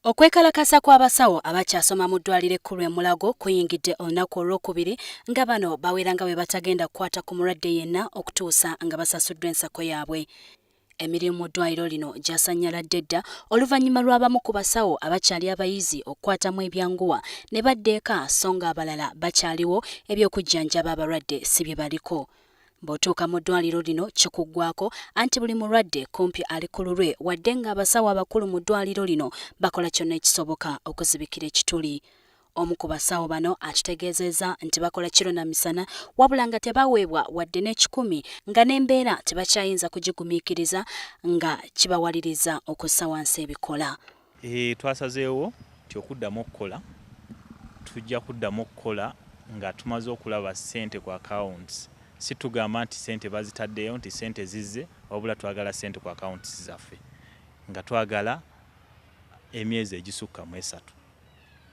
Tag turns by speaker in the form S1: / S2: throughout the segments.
S1: Okwekalakasa kw'abasawo abakyasoma mu ddwaliro ekkulu e Mulago kuyingidde olunaku olwokubiri nga bano bawera nga bwe batagenda kukwata ku mulwadde yenna okutuusa nga basasuddwa ensako yaabwe. Emirimu mu ddwaliro lino gyasanyaladde dda oluvannyuma lw'abamu ku basawo abakyali abayizi okukwatamu ebyanguwa ne badda eka so ng'abalala bakyaliwo eby'okujjanjaba abalwadde si bye baliko. Bw'otuuka mu ddwaliro lino kikuggwako anti buli mulwadde kumpi ali ku lulwe wadde ng'abasawo abakulu mu ddwaliro lino bakola kyonna ekisoboka okuzibikira ekituli. Omu ku basawo bano akitegeezezza nti bakola kiro na misana wabula nga tebaweebwa wadde n'ekikumi nga n'embeera tebakyayinza kugigumiikiriza nga kibawaliriza okussa wansi ebikola.
S2: Twasazeewo nti okuddamu okukola tujja kuddamu okukola nga tumaze okulaba ssente ku accounts. Si tugamba nti ssente bazitaddeyo nti ssente zizze, wabula twagala ssente ku accounts zaffe nga twagala emyezi egisukka mu 3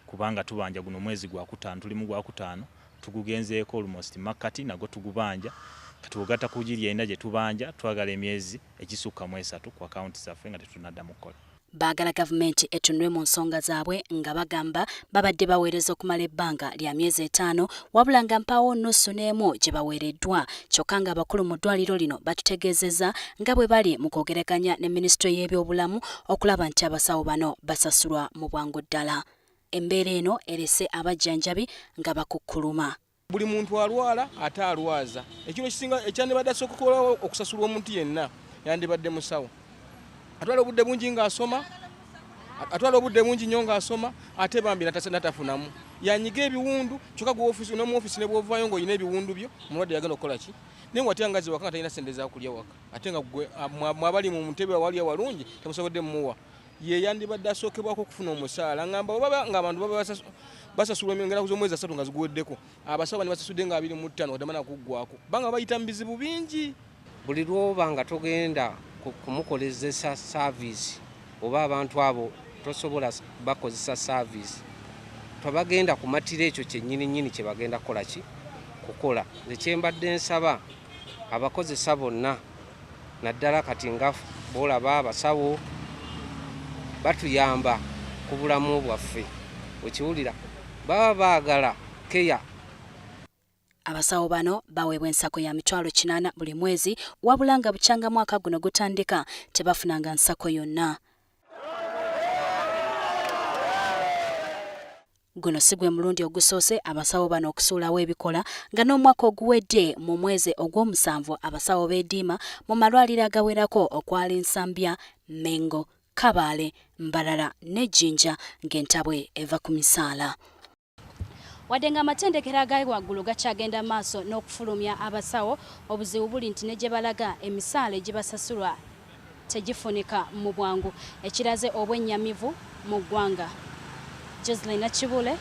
S2: kubanga tubanja guno mwezi gwa 5, tuli mu gwa 5 tugugenzeeko almost makkati nagwo tugubanja, kati ogatta ku giri ena gye tubanja twagala emyezi egisukka mu 3 ku accounts zaffe nga tetunnaddamu kukola.
S1: Baagala gavumenti etunule mu nsonga zaabwe nga bagamba babadde baweereza okumala ebbanga lya myezi 5 wabula nga mpaawo nusu n'emu gye baweereddwa, kyokka ng'abakulu mu ddwaliro lino batutegeezezza nga bwe bali mu kwogeraganya ne minisitule y'ebyobulamu okulaba nti abasawo bano basasulwa mu bwangu ddala. Embeera eno erese abajjanjabi nga bakukkuluma.
S3: Buli muntu alwala ate alwaza. Ekiro ekisinga ekyandibadde asooka okukolawo okusasulwa omuntu yenna yandibadde musawo. Atwala obudde bungi ng'asoma, atwala obudde bungi nnyo ng'asoma, ate bambi natafunamu. Yanyiga ebiwundu, kyokka gwe ofiisi n'omu ofiisi ne bw'ovaayo ng'olina ebiwundu byo, omulwadde yagenda okukola ki? Naye watya nga waka nga talina ssente za kulya waka, ate nga gwe mwabali mu ntebe awali awalungi temusobodde mmuwa. Ye yandibadde asookebwako okufuna omusaala. Ngamba oba ng'abantu baba basasulwa ennaku z'omwezi 3 nga ziguweddeko, abasawo bano basasudde nga 25 wadde kuggwako, banga bayita mu bizibu bingi.
S4: Buli lw'oba nga togenda kumukolezesa service oba abantu abo tosobola bakozesa service, tebagenda kumatira ekyo kyennyini nnyini kye bagenda kukola ki kukola. Nze kye mbadde nsaba abakozesa bonna naddala kati nga bw'olaba abasawo batuyamba ku bulamu bwaffe, okiwulira baba baagala keya.
S1: Abasawo bano baweebwa ensako ya 800,000 buli mwezi wabula nga bukyanga mwaka guno gutandika tebafunanga nsako yonna. Guno si gwe mulundi ogusoose abasawo bano okusuulawo ebikola nga n'omwaka oguwedde mu mwezi ogw'omusanvu abasawo beediima mu malwaliro agawerako okwali Nsambya, Mengo, Kabale, Mbarara ne Jinja ng'entabwe eva ku misaala. Wadde ng'amatendekero aga waggulu gakyagenda maaso n'okufulumya abasawo, obuzibu buli nti ne gye balaga emisaala egibasasulwa tegifunika mu bwangu, ekiraze obwennyamivu mu ggwanga. Joseline Nakibule,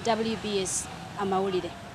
S1: WBS Amawulire.